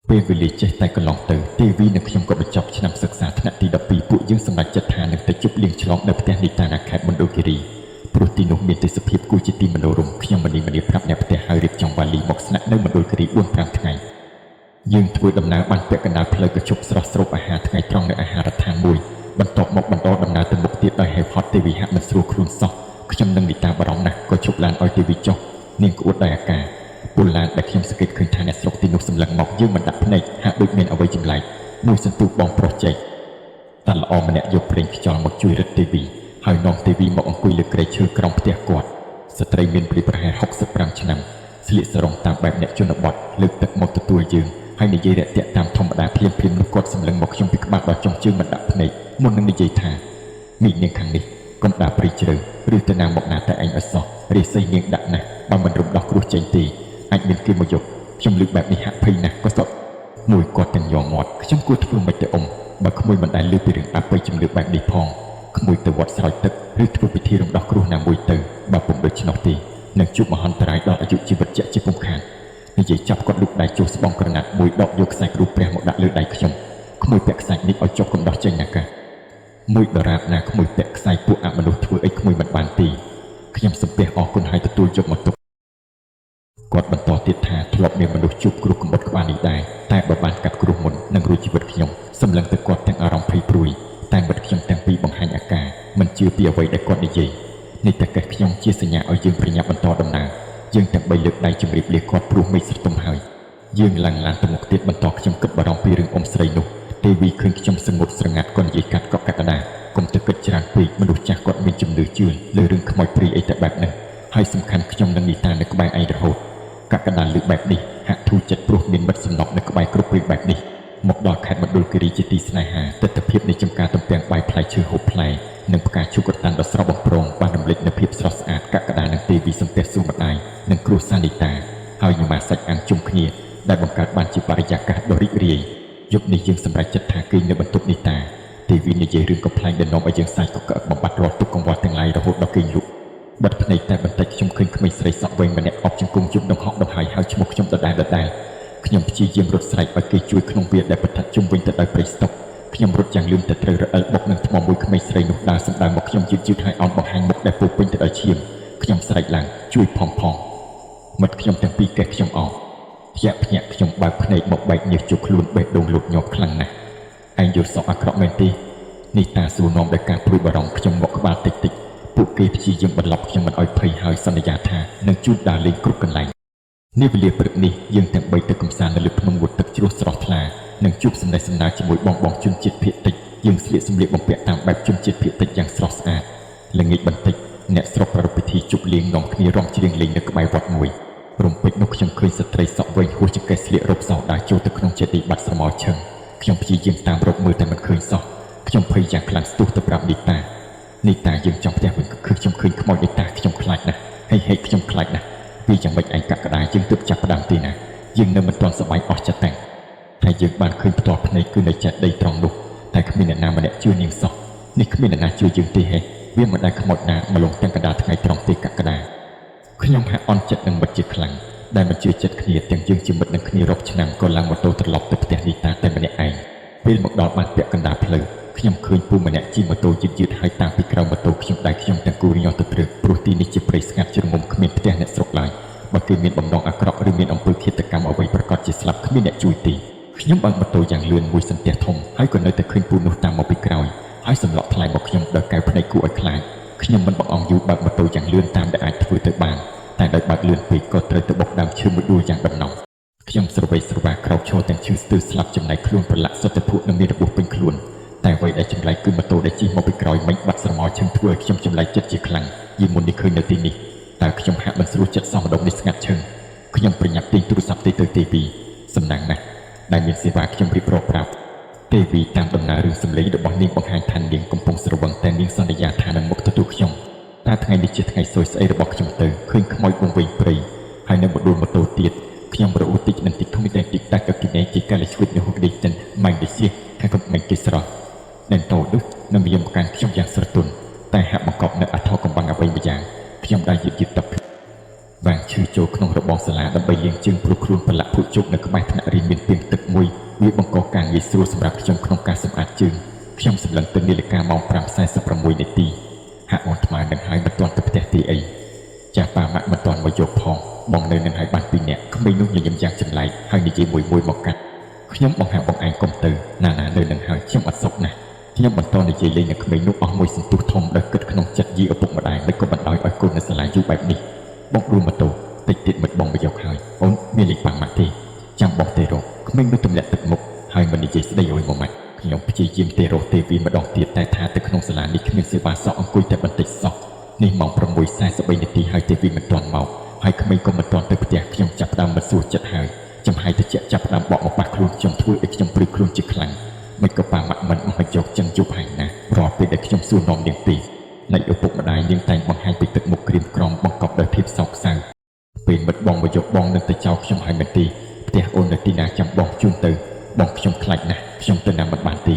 ពេលវេលាចេះតែកន្លងទៅទេវីនិងខ្ញុំក៏បញ្ចប់ឆ្នាំសិក្សាថ្នាក់ទី12ពួកយើងសម្រេចចិត្តថានឹងទៅជប់លៀងឆ្លងនៅផ្ទះនីតាណាខេត្តមណ្ឌលគិរីព្រោះទីនោះមានទេសភាពគួរជាទីមនោរម្យខ្ញុំមនីមនីប្រាប់អ្នកផ្ទះហើយរៀបចំវ៉ាលីមកស្នាក់នៅមណ្ឌលគិរី4 5ថ្ងៃយើងធ្វើដំណើរបានពាក់កណ្ដាលផ្លូវក៏ជប់ស្រស់ស្រូបអាហារថ្ងៃត្រង់នៅអាហារដ្ឋានមួយបន្ទាប់មកបន្តដំណើរទៅមុខទៀតដោយហេវហត់ទេវីហាក់មិនស្រួលខ្លួនសោះខ្ញុំនិងនីតាបារម្ភណាស់ក៏ជប់ឡានឲ្យទេវីចុះនាងក្អួតដោយអាការ ពលឡានដែលខ្ញុំសង្កេតឃើញថាអ្នកស្រុកទីនោះសម្លឹងមកយើងមិនដាក់ភ្នែកហាក់ដូចមានអ្វីចម្លែកមួយសន្ទុះបងប្រុសចេកតាល្អម្នាក់យកប្រេងខ្យល់មកជួយរឹតទេវីហើយនាំទេវីមកអង្គុយលើគ្រែឈើក្រោមផ្ទះគាត់ស្ត្រីមានព្រីប្រហែល65ឆ្នាំស្លៀកសរងតាមបែបអ្នកជនបទលើកទឹកមកទទួលយើងហើយនិយាយរាក់ទាក់តាមធម្មតាភ្លាមភ្លាមនោះគាត់សម្លឹងមកខ្ញុំពីក្បាលដល់ចុងជើងមិនដាក់ភ្នែកមុននឹងនិយាយថាមីនាងខាងនេះកុំដើរព្រៃជ្រៅឬទៅណាមកណាតែឯងឲ្យសោះរាសីនាងដាក់ណាស់បើមិនរំដោះគ្រោះចេញទេអាចមានគេមកយកខ្ញុំលើកបែបនេះហាក់ភ័យណាស់ក៏សក់មួយគាត់ទាំងយកមាត់ខ្ញុំគួរធ្វើមិនទៅអ៊ំបើក្មួយមិនដែលលើពីរឿងអបិយជំនឿបែបនេះផងក្មួយទៅវត្តស្រោចទឹកឬធ្វើពិធីរំដោះគ្រោះណាមួយទៅបើពុំដូច្នោះទេនឹងជួបមហន្តរាយដល់អាយុជីវិតជាក់ជាពុំខាននិយាយចាប់គាត់លូកដៃចូលស្បង់ក្រណាត់មួយដកយកខ្សែគ្រូព្រះមកដាក់លើដៃខ្ញុំក្មួយពាក់ខ្សែនេះឲ្យជាប់កំដោះចេញណាកាមួយដរាបណាក្មួយពាក់ខ្សែពួកអមនុស្សធ្វើអីក្មួយមិនបានទេខ្ញុំសំពះអរគុណឲ្យទទួលយកមកទុក គាត់បន្តទៀតថាធ្លាប់មានមនុស្សជួបគ្រោះកំបុតក្បាលនេះដែរតែបើបានកាត់គ្រោះមុននឹងរួចជីវិតខ្ញុំសម្លឹងទៅគាត់ទាំងអារម្មណ៍ភ័យព្រួយតែមិត្តខ្ញុំទាំងពីរបង្ហាញអាការមិនជឿពីអ្វីដែលគាត់និយាយនេះតែកេះខ្ញុំជាសញ្ញាឲ្យយើងប្រញាប់បន្តដំណើរយើងទាំងបីលើកដៃជម្រាបលាគាត់ព្រោះមេឃស្រទុំហើយយើងឡើងឡានទៅមុខទៀតបន្តខ្ញុំគិតបារម្ភពីរឿងអ៊ំស្រីនោះទេវីឃើញខ្ញុំសងត់ស្រងាត់គាត់និយាយកាត់កក់កក្កដាកុំទៅគិតច្រើនពេកមនុស្សចាស់គាត់មានជំនឿជឿលើរឿងខ្មោចព្រាយអីតែបែបហ្នឹងហើយសំខាន់ខ្ញុំនិងនីតានៅក្បែរឯងរហូត កក្កដាលើកបែបនេះហាក់ធូរចិត្តព្រោះមានមិត្តសំណប់នៅក្បែរគ្រប់រឿងបែបនេះមកដល់ខេត្តមណ្ឌលគិរីជាទីស្នេហាទិដ្ឋភាពនៃចំការទំពាំងបាយផ្លែឈើហូបផ្លែនិងផ្កាឈូករតាន់ដ៏ស្រស់បំព្រងបានរំលេចនូវភាពស្រស់ស្អាតកក្កដានិងទេវីសំពះសួរម្ដាយនិងគ្រួសារនីតាហើយញ៉ាំសាច់អាំងជុំគ្នាដែលបង្កើតបានជាបរិយាកាសដ៏រីករាយយប់នេះយើងសម្រេចចិត្តថាគេងនៅបន្ទប់នីតាទេវីនិយាយរឿងកំប្លែងដែលនាំឲ្យយើងសាយក៏ក្អឹកបំបត្តិរាល់ទុក្ខកង្វល់ទាំងឡាយរហូតដល់គេងលក់ បិទភ្នែកតែបន្តិចខ្ញុំឃើញក្មេងស្រីសក់វែងម្នាក់អបជង្គង់ជុំដង្ហក់ដង្ហើយហៅឈ្មោះខ្ញុំដដែលដដែលខ្ញុំព្យាយាមរត់ស្រែកឲ្យគេជួយក្នុងវាលដែលប្រថិតជុំវិញទៅដោយព្រៃស្តុកខ្ញុំរត់យ៉ាងលឿនទៅត្រូវរអិលបុកនឹងថ្មមួយក្មេងស្រីនោះដើរសម្ដៅមកខ្ញុំយឺតយឺតហើយអោនបង្ហាញមុខដែលពោរពេញទៅដោយឈាមខ្ញុំស្រែកឡើងជួយផងផងមិត្តខ្ញុំទាំងពីរកេះខ្ញុំអោបភ្ញាក់ភ្ញាក់ខ្ញុំបើកភ្នែកមកបែកញើសជោគខ្លួនបេះដូងលោតញាប់ខ្លាំងណាស់ឯងយល់សក់អាក្រក់មែនទេនេះតាសួរនាំដោយការព្រួយបារម្ភខ្ញុំងក់ក្បាលតិចតិចពួកគេព្យាយាមបន្លប់ខ្ញុំមិនឲ្យភ័យហើយសន្យាថានឹងជួបដើរលេងគ្រប់កន្លែងនេះវេលាព្រឹកនេះយើងទាំងបីទៅកំសាន្តនៅលើភ្នំងូតទឹកជ្រោះស្រស់ថ្លានិងជួបសំណេះសំណាលជាមួយបងបងជនជាតិភាគតិចយើងស្លៀកសម្លៀកបំពាក់តាមបែបជនជាតិភាគតិចយ៉ាងស្រស់ស្អាតល្ងាចបន្តិចអ្នកស្រុកប្រារព្ធពិធីជប់លៀងនាំគ្នារាំច្រៀងលេងនៅក្បែរវត្តមួយរំពេចនោះខ្ញុំឃើញស្ត្រីសក់វែងហួសចង្កេះស្លៀករ៉ូបសដើរចូលទៅក្នុងចេតិយបាត់ស្រមោលឈឹងខ្ញុំព្យាយាមតាមរកមើលតែមិនឃើញសោះខ្ញុំភ័យយ៉ាងខ្លាំងស្ទុះទៅប្រាប់នីតានីតាយើងចង់ផ្ទះវិញគឺខ្ញុំឃើញខ្មោចនីតាខ្ញុំខ្លាចណាស់ហេហេខ្ញុំខ្លាចណាស់ពីយ៉ាងម៉េចឯងកក្កដាយើងទើបចាប់ផ្ដើមទេណាយើងនៅមិនទាន់សប្បាយអស់ចិត្តតែតែយើងបានឃើញផ្ទាល់ភ្នែកគឺនៅចេតិយត្រង់នោះតែគ្មានអ្នកណាម្នាក់ជឿនាងសោះនេះគ្មានអ្នកណាជឿយើងទេហេវាមិនដែលខ្មោចណាមកលងទាំងកណ្ដាលថ្ងៃត្រង់ទេកក្កដាខ្ញុំហាក់អន់ចិត្តនឹងមិត្តជាខ្លាំងដែលមិនជឿចិត្តគ្នាទាំងយើងជាមិត្តនឹងគ្នារាប់ឆ្នាំក៏ឡើងម៉ូតូត្រឡប់ទៅផ្ទះនីតាតែម្នាក់ឯងពេលមកដល់បានពាក់កណ្ដាលផ្លូវខ្ញុំឃើញពូម្នាក់ជិះម៉ូតូយឺតៗហើយតាមពីក្រោយម៉ូតូខ្ញុំដែលខ្ញុំទាំងគូរញ័រទៅព្រឹកព្រោះទីនេះជាព្រៃស្ងាត់ជ្រងំគ្មានផ្ទះអ្នកស្រុកឡើយបើគេមានបំណងអាក្រក់ឬមានអំពើឃាតកម្មអ្វីប្រកាសជាស្លាប់គ្មានអ្នកជួយទេខ្ញុំបើកម៉ូតូយ៉ាងលឿនមួយសន្ទះធំហើយក៏នៅតែឃើញពូនោះតាមមកពីក្រោយហើយសម្លក់ថ្លៃមកខ្ញុំដោយកែវភ្នែកគួរឲ្យខ្លាចខ្ញុំមិនបង្អង់យូរបើកម៉ូតូយ៉ាងលឿនតាមដែលអាចធ្វើទៅបានតែដោយបើកលឿនពេកក៏ត្រូវទៅបុកដើមឈើមួយដួលយ៉ាងដំណំខ្ញុំស្រវេស្រវាក្រោកឈរទាំងឈឺស្ទើរស្លាប់ចំណែកខ្លួនប្រឡាក់សុទ្ធតែភក់និងមានរបួសពេញខ្លួនតែអ្វីដែលចម្លែកគឺម៉ូតូដែលជិះមកពីក្រោយមិញបាត់ស្រមោលឈឹងធ្វើឲ្យខ្ញុំចម្លែកចិត្តជាខ្លាំងយីមុននេះឃើញនៅទីនេះតើខ្ញុំហាក់មិនស្រួលចិត្តសោះម្ដុំនេះស្ងាត់ឈឹងខ្ញុំប្រញាប់ទាញទូរស័ព្ទទៅទេវីសំណាងណាស់ដែលមានសេវាខ្ញុំរៀបរាប់ប្រាប់ទេវីតាមដំណើររឿងសម្លេងរបស់នាងបង្ហាញថានាងកំពុងស្រវឹងតែនាងសន្យាថានឹងមកទទួលខ្ញុំតើថ្ងៃនេះជាថ្ងៃសួយស្អីរបស់ខ្ញុំទៅឃើញខ្មោចវង្វេងព្រៃហើយនៅមដួលម៉ូតូទៀតខ្ញុំរអ៊ូតិចនឹងតិចធំតែតិចតាក់កគិនេជាកាលឈួតនៅហុកឌីចិនម៉ៃឌីសៀខាងកំមិនគេស្រស់នឹងតោដូចនឹងមានប្រកាន់ខ្ញុំយ៉ាងស្រទន់តែហាក់បង្កប់នៅអធរកំបាំងអ្វីម្យ៉ាងខ្ញុំដើរយឺតយឺតទៅវាងឈឺចូលក្នុងរបងសាលាដើម្បីលាងជើងព្រោះខ្លួនប្រឡាក់ភក់ជោគនៅក្បែរថ្នាក់រៀនមានពាងទឹកមួយ វាបង្កការងាយស្រួលសម្រាប់ខ្ញុំក្នុងការសម្អាតជើងខ្ញុំសម្លឹងទៅនាឡិកាម៉ោង5:46នាទីហាក់អូនថ្មនឹងហើយមិនទាន់ទៅផ្ទះទេអីចាស់ប៉ាម៉ាក់មិនទាន់មកយកផងបងនៅនឹងហើយបានពីរនាក់ក្មេងនោះញញឹមយ៉ាងចម្លែកហើយនិយាយមួយមួយមកកាត់ខ្ញុំបង្ហាក់បង្ឯងកុំទៅណាណានៅនឹងហើយខ្ញុំអត់សុខណាស់ខ្ញុំបន្តនិយាយលេងនឹងក្មេងនោះអស់មួយសន្ទុះធំដោយគិតក្នុងចិត្តយីឪពុកម្ដាយមិនក៏បណ្ដោយឲ្យកូននៅសាលាយូរបែបនេះបងដួលម៉ូតូតិចទៀតមិត្តបងមកយកហើយអូនមានលេខប៉ាម៉ាក់ទេចាំបងទេរកក្មេងនោះទម្លាក់ទឹកមុខហើយមិននិយាយស្ដីឲ្យមួយម៉ាត់ខ្ញុំព្យាយាមទេរកទេវីម្ដងទៀតតែថាទៅក្នុងសាលានេះគ្មានសេវាសក់អង្គុយតែបន្តិចសោះនេះម៉ោង6:43នាទីហើយទេវីមិនទាន់មកហើយក្មេងក៏មិនទាន់ទៅផ្ទះខ្ញុំចាប់ផ្ដើមមិនស្រួលចិត្តហើយចំហាយតិចចាប់ផ្ដើមបកមកប៉ះខ្លួនខ្ញុំធ្វើឲ្យខ្ញុំព្រឺខ្លួនជាខ្លាំងមិនក៏ប៉ាម៉ាក់មិនមកយកចឹងយប់ហើយណារាល់ពេលដែលខ្ញុំសួរនាំនាងពីនៃឪពុកម្ដាយនាងតែងបង្ហាញពីទឹកមុខក្រៀមក្រំបង្កប់ដោយភាពសោកសៅពេលមិត្តបងមកយកបងនឹងទៅចោលខ្ញុំហើយមិនទេផ្ទះអូននៅទីណាចាំបងជូនទៅបងខ្ញុំខ្លាចណាស់ខ្ញុំទៅណាមិនបានទ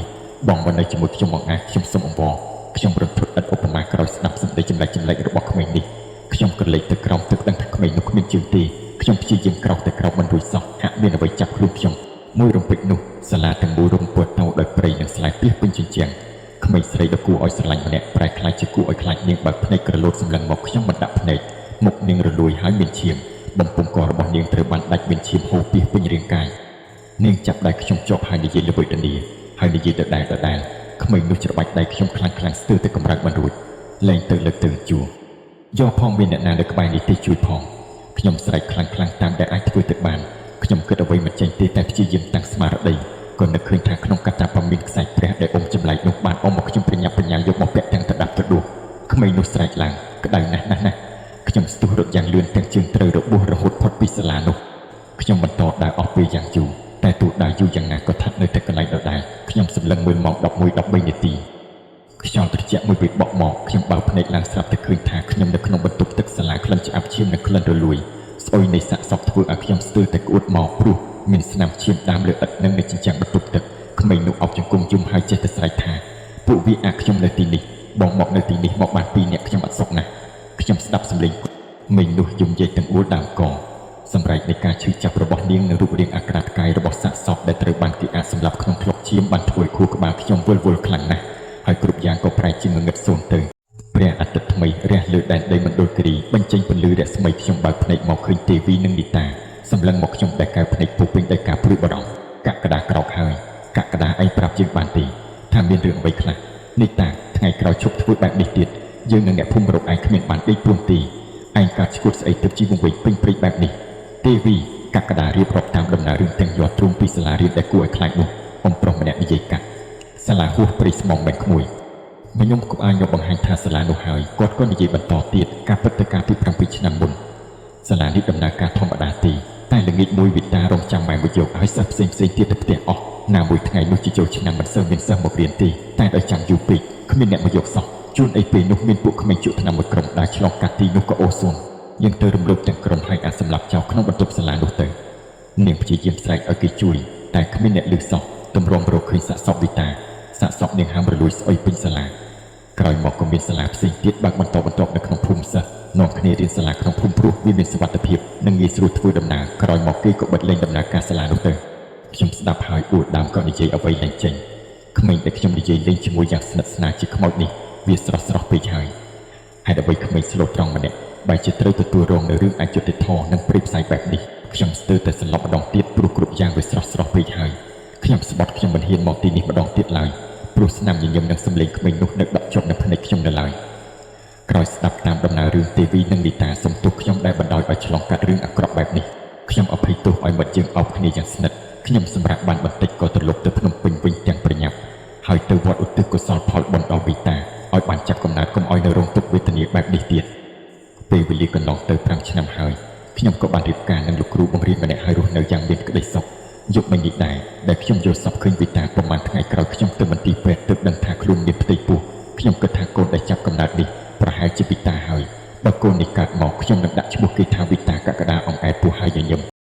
េបងមកនៅជាមួយខ្ញុំមកណាខ្ញុំសុំអង្វរខ្ញុំរន្ធត់ឥតឧបមាក្រោយស្ដាប់សម្ដីចម្លែកចម្លែករបស់ក្មេងនេះខ្ញុំក៏លេចទៅក្រោមទឹកដឹងថាក្មេងនោះគ្មានជើងទេខ្ញុំព្យាយាមក្រោកតែក្រោកមិនរួចសោះហាក់មានអ្វីចាប់ខ្លួនខ្ញុំមួយរំពេចនោះសាលាទាំងមូលរំពើតោដោយព្រៃនិងស្លែពីសពេញជញ្ជាំងក្មេងស្រីដ៏គួរឲ្យស្រឡាញ់ម្នាក់ប្រែក្លាយជាគួរឲ្យខ្លាចនាងបើកភ្នែកក្រឡូតសម្លឹងមកខ្ញុំមិនដាក់ភ្នែកមុខនាងរលួយហើយមានឈាមបំពង់ករបស់នាងត្រូវបានដាច់មានឈាមហូរពីសពេញរាងកាយនាងចាប់ដៃខ្ញុំជាប់ហើយនិយាយល្វើយដនាហើយនិយាយដដែលដដែលក្មេងនោះច្របាច់ដៃខ្ញុំខ្លាំងខ្លាំងស្ទើរតែកម្រើកមិនរួចលែងទៅលើកទៅជួរយកផងមានអ្នកណានៅក្បែរនេះទេជួយផងខ្ញុំស្រែកខ្លាំងខ្លាំងតាមដែលអាចធ្វើទៅបានខ្ញុំគិតអ្វីមិនចេញទេតែព្យាយាមតាំងស្មារតីក៏នឹកឃើញថាក្នុងកត្តាពមានខ្សែព្រះដែលអ៊ំចម្លែកនោះបានអ៊ំមកខ្ញុំប្រញាប់ប្រញាល់យកមកពាក់ទាំងតដាប់ទៅដួសក្មេងនោះស្រែកឡើងក្តៅណាស់ណាស់ណាស់ខ្ញុំស្ទុះរត់យ៉ាងលឿនទាំងជើងត្រូវរបួសរហូតផុតពីសាលានោះខ្ញុំបន្តដើរអស់ពេលយ៉ាងយូរតែទោះដើរយូរយ៉ាងណាក៏ស្ថិតនៅតែកន្លែងដដែលខ្ញុំសម្លឹងមើលម៉ោង11:13នាទីខ្យល់ត្រជាក់មួយពេលបក់មកខ្ញុំបើកភ្នែកឡើងស្រាប់តែឃើញថាខ្ញុំនៅក្នុងបន្ទប់ទឹកសាលាក្លិនឆ្អាបឈាមនិងក្លិនរលួយស្អុយនៃសាកសពធ្វើឲ្យខ្ញុំស្ទើរតែក្អួតមកព្រោះមានស្នាមឈាមដើមលើឥដ្ឋនិងនៅជញ្ជាំងបន្ទប់ទឹកក្មេងនោះអោបជង្គង់យំហើយចេះតែស្រែកថាពួកវាអាខ្ញុំនៅទីនេះបងមកនៅទីនេះមកបានពីរនាក់ខ្ញុំអត់សុខណាស់ខ្ញុំស្ដាប់សំឡេងមីងនោះយំយែកទាំងអួលដើមកសម្រែកនៃការឈឺចាប់របស់នាងនៅរូបរាងអាក្រាតកាយរបស់សាកសពដែលត្រូវបានគេអាកសម្លាប់ក្នុងក្លុកឈាមបានធ្វើឲ្យខួរក្បាលខ្ញុំវិលវល់ខ្លាំងណាស់ហើយគ្រប់យ៉ាងក៏ប្រែជាងងឹតសូន្យទៅព្រះអាទិត្យថ្មីរះលើដែនដីមណ្ឌលគិរីបញ្ចេញពន្លឺរស្មីខ្ញុំបើកភ្នែកមកឃើញទេវីនិងនីតាសម្លឹងមកខ្ញុំដែលកែវភ្នែកពោពេញដោយការព្រួយបារម្ភកក្កដាក្រោកហើយកក្កដាឯងប្រាប់យើងបានទេថាមានរឿងអ្វីខ្លះនីតាថ្ងៃក្រោយឈប់ធ្វើបែបនេះទៀតយើងនិងអ្នកភូមិរកឯងគ្មានបានដេកពួនទេឯងកើតឈួតស្អីទៅជីវង្វេងពេញព្រៃបែបនេះទេវីកក្កដារៀបរាប់តាមដំណើររឿងទាំងយ័ន្តទ្រូងពីសាលារៀនដែលគួរឲ្យខ្លាចនោះអ៊ំប្រុសម្នាក់និយាយកាត់សាលាហួសព្រៃស្មងបែកក្មួយខ្ញុំក៏អាចយកបង្ហាញថាសាលានោះហើយគាត់ក៏និយាយបន្តទៀតការពិតទៅកាលពី7ឆ្នាំមុនសាលានេះដំណើរការធម្មតាទេតែល្ងាចមួយវិតារងចាំម៉ែមកយកឲ្យសិស្សផ្សេងផ្សេងទៀតទៅផ្ទះអស់ណាមួយថ្ងៃនោះជាចូលឆ្នាំមិនសូវមានសិស្សមករៀនទេតែដោយចាំយូរពេកគ្មានអ្នកមកយកសោះជួនអីពេលនោះមានពួកក្មេងជក់ថ្នាំមួយក្រុមដើរឆ្លងកាត់ទីនោះក៏អូសួនយើងទៅរំលោភទាំងក្រុមហើយអាចសម្លាប់ចោលក្នុងបន្ទប់សាលានោះទៅនាងព្យាយាមស្រែកឲ្យគេជួយតែគ្មានអ្នកឮសោះទម្រាំរកឃើញសាកសពវិតាសាកសពនាងហាមរលួយស្អុយពេញសាលាក្រោយមកក៏មានសាលាផ្សេងទៀតបើកបន្តបន្ទាប់នៅក្នុងភូមិសិស្សនាំគ្នារៀនសាលាក្នុងភូមិព្រោះវាមានសុវត្ថិភាពនិងងាយស្រួលធ្វើដំណើរក្រោយមកគេក៏បិទលែងដំណើរការសាលានោះទៅខ្ញុំស្ដាប់ហើយអួតដើមក៏និយាយអ្វីឡើងចេញក្មេងដែលខ្ញុំនិយាយលេងជាមួយយ៉ាងស្និទ្ធស្នាលជាខ្មោចនេះវាស្រស់ស្រស់ពេកហើយហេតុអ្វីក្មេងស្លូតត្រង់ម្នាក់បែរជាត្រូវទទួលរងនៅរឿងអយុត្តិធម៌និងព្រៃផ្សៃបែបនេះខ្ញុំស្ទើរតែសន្លប់ម្ដងទៀតព្រោះគ្រប់យ៉ាងវាស្រស់ស្រស់ពេកហើយខ្ញុំស្បត់ខ្ញុំមិនហ៊ានមកទីនេះម្ដងទៀតឡើយព្រោះស្នាមញញឹមនិងសម្លេងក្មេងនោះនៅដក់ជាប់នៅភ្នែកខ្ញុំនៅឡើយក្រោយស្ដាប់តាមដំណើររឿងទេវីនិងនីតាសុំទោសខ្ញុំដែលបណ្ដោយឲ្យឆ្លងកាត់រឿងអាក្រក់បែបនេះខ្ញុំអភ័យទោសឲ្យមិត្តយើងអោបគ្នាយ៉ាងស្និទ្ធខ្ញុំសម្រាប់បានបន្តិចក៏ត្រឡប់ទៅភ្នំពេញវិញទាំងប្រញាប់ហើយទៅវត្តឧទ្ទិសកុសលផលបុណ្យដល់វីតាឲ្យបានចាប់កំណើតកុំឲ្យនៅរងទុក្ខវេទនាបែបនេះទៀតពេលវេលាកន្លងទៅ5ឆ្នាំហើយខ្ញុំក៏បានរៀបការនឹងលោកគ្រូបង្រៀនម្នាក់ឲ្យរស់នៅយ៉ាងមានក្តីសុខយប់មិញនេះដែរដែលខ្ញុំយល់សប្តិឃើញវីតាប្រហែលថ្ងៃក្រោយខ្ញុំទៅមន្ទីរពេទ្យទើបដឹងថាខ្លួនមានផ្ទៃពោះខ្ញុំគិតថាកូនដែលចាប់កំណើតនេះប្រហែលជាវីតាហើយបើកូននេះកើតមកខ្ញុំនឹងដាក់ឈ្មោះគេថាវីតាកក្កដាអង្អែលពោះហើយញញឹម។